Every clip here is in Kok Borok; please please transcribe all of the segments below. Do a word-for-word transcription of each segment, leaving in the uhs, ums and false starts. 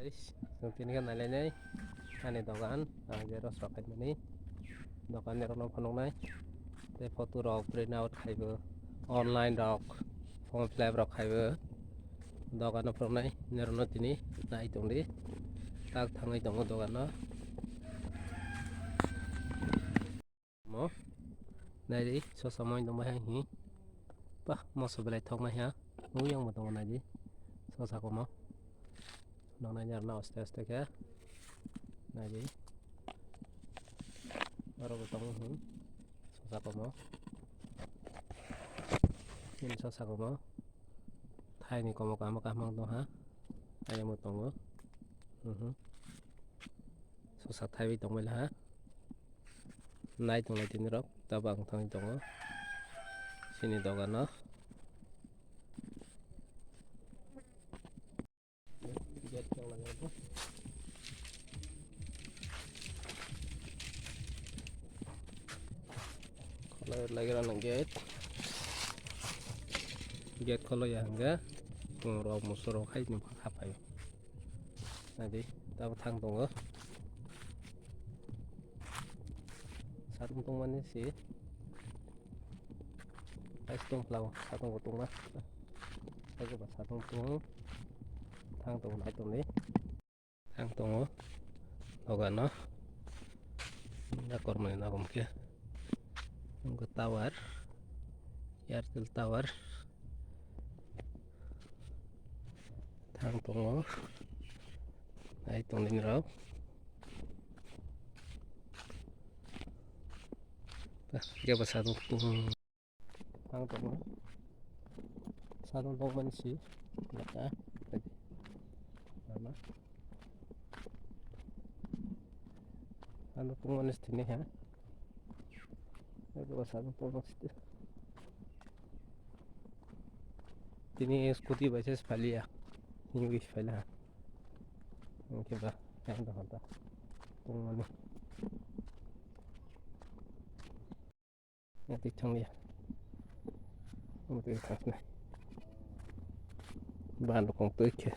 Guys, chwng tini khe nailainai ani dogan, ang xerox rok khaimani dogan ni rokno phunuknai. Tei photo rok print out khaibo, online rok, form fill up rok khaibo, dogano phunuknai. Norokno tini nai tongdi, tak thangwi tongo dogano. Mo naidi sosa moi tongbai hai hi. Pah, moso belai thok nai ha. Nugui yang bo tongo naidi. Sosa komo. Nang naidi arna aste aste khe. Naidi. Oro bo tongo hi. Sosa komo. Ini sosa komo. Thaini komo kamo kahmang tong ha. Ayamo tongo. Mhm. Sosa thaiwi tongbai ha. Nai tonglai tini rok, tabuk ang thangwi tongo chini dogano. Khwlai lagi rana gate. Gate kholo ya hwnga. Rok musurok hai nokha khapai. Naidi, tabuk thang tongo. Satung tongmani si. Ais tong plau, satung bo tongma. Ais ba satung tong. Thang tongo, nai tongni. Thang tongo. Dogano. Nakormani nagom khe. Nokha tower. Airtel tower. Thang tongo. Nai tongdi nirok. Khe bwsa tongo. Thang tongo. Sadong tongmani si. Lama. Lama. Ano tongmani si thini ha. Ego sadong tongmani si. Tini scooty bai se phalia. Hingwi phaila. Hingke ba, yang dah kata. Tongmani. Yang tik thang dia. Yang tik thang sini. Ban rokong tu ikhe.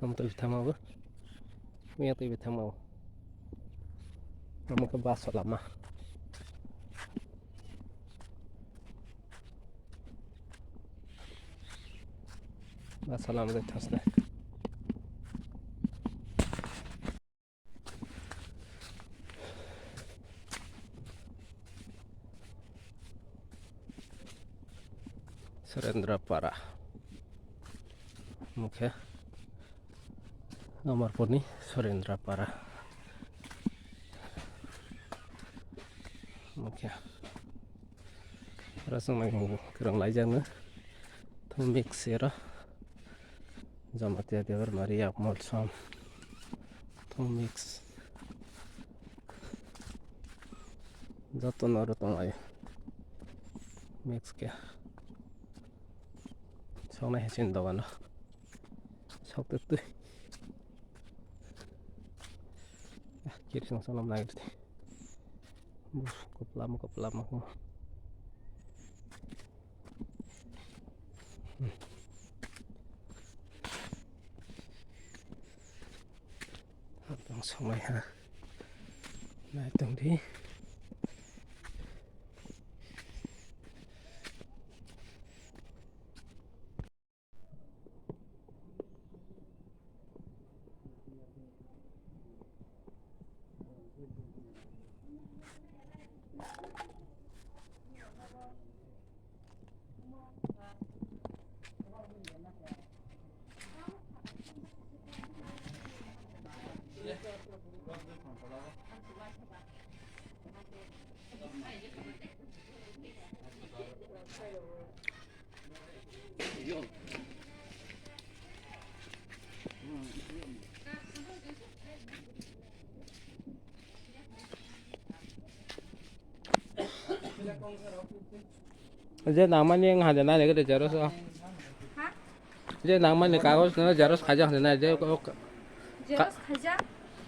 Yang tu thang mau. Yang tu thang mau. Kamu ke bas lama. Bas lama de thasne. Surendra Para. Mukhe. Amarpurni Surendra Para. Mukhe. Oro chwng nai tongo kwrwng laijakno. Thum mix se oro. Jamatia Debar Mari Yakmol Som. Thum mix. Joto no oro tong lai. Mix khe. Soknai hai chini dogano. Sok twi twi. Ah, kiri song salam lagi twi. Bus, koplama, koplama ko. Hapang somai ha. Nai tong di. Je nangmani wng hade nai de xerox o. Ha? Je nangmani kagoj no xerox khaijak hade nai de. Xerox khaijak?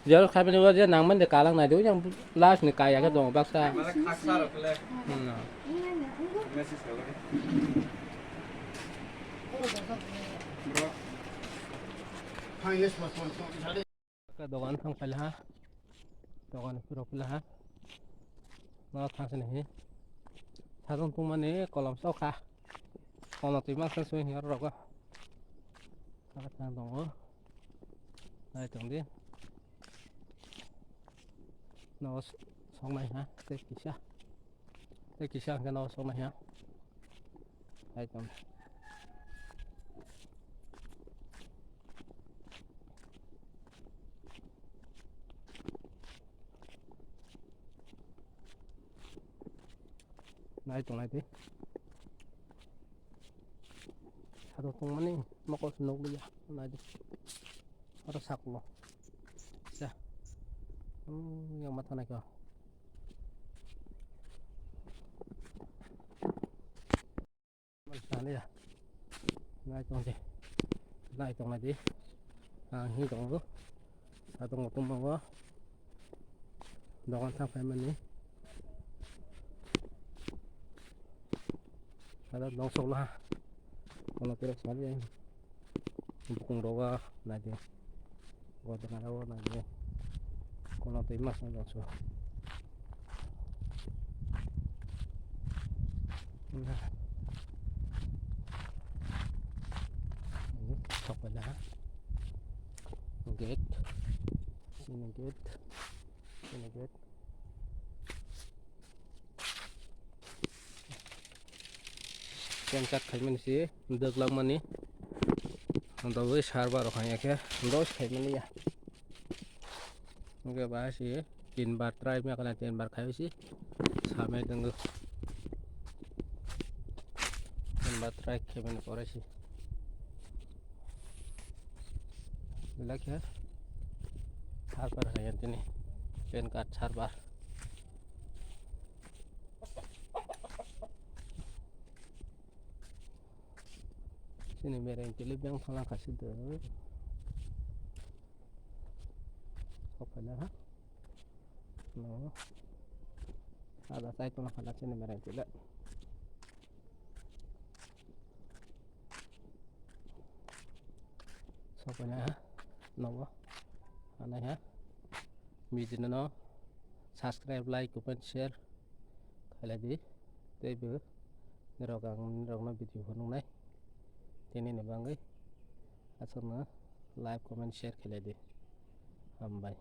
Xerox khaimani o je nangmani de kalang nai de, yang last ni kaya khe tongo baksa. Mane khaksa rok le. Hmm. Message rok le. Bro. Ka dogan thang paila ha. Dogan pura pula ha. No thang sini hi. Thadong tungmani kolom sok kha. Kono twi masa sui hi oro rogo. Thang tongo. Nai tong di. No sok nai ha. Tei kisa. Tei kisa hwnkhe no sok nai ha. Hai tong. Nai tong nai di. Sado tongmani mokol se nukliya. Nai di. Oro saklo. Sa. Oh, yang mata nai ko. Saliya. Nai tong di. Nai tong nai di. Ang hi tongo. Sa tongo tongmo. Dogan thang phaimani. Ada dongsok laha. Kono kira saliya. Bukung roga nai di. Godana roga nai di. Kono twi mas nai dongso. Nah. Ini sok pada. Gate. Sini gate. Sini gate. Ten kat khaimani si. Dwk langmani. Ang tabuk server rok hanya khe dos khaimani ya. Hwnkhe ba si tin bar try ma kana tin bar khai si. Samai twngo. Tin bar try khaimani pore si. Belai khe server hanya tini. Ten kat server. Sini mereng tili beng phala kasi de. Sok phala ha. No. Ada sai tuna phala sini mereng tili. Sok phala ha. No. Anai ha. Video no subscribe, like, comment, share. Khailai di. Teibo nirok ang nirokno video phunuknai. Tini ni bagwi aswkno like, comment, share khailai di. Hambai.